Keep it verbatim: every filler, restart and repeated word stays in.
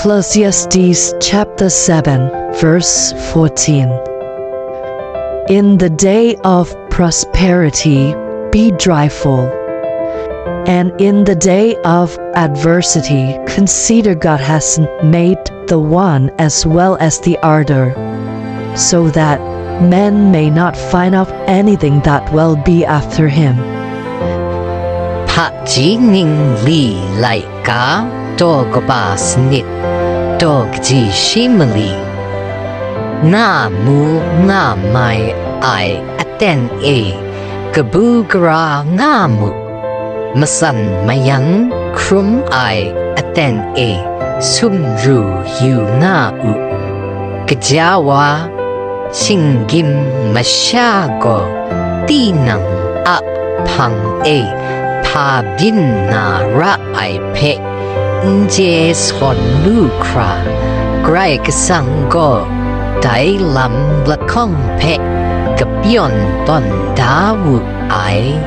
Ecclesiastes chapter seven, verse fourteen. In the day of prosperity, be joyful, and in the day of adversity, consider God has made the one as well as the other, so that men may not find out anything that will be after him. Hpaji ning li laika, daw kaba sanit, daw kaji shi mali, nga mu nga mai ai aten e, kabu gara nga mu, matsan mayang hkrum ai aten e sumru yu nga u. Kaja wa, shinggyim masha gaw tinang a hpang e hpa byin na ra ai hpe n je sawn lu hkra, Karai Kasang gaw dai lam lahkawng hpe kapyawn tawn da wu ai.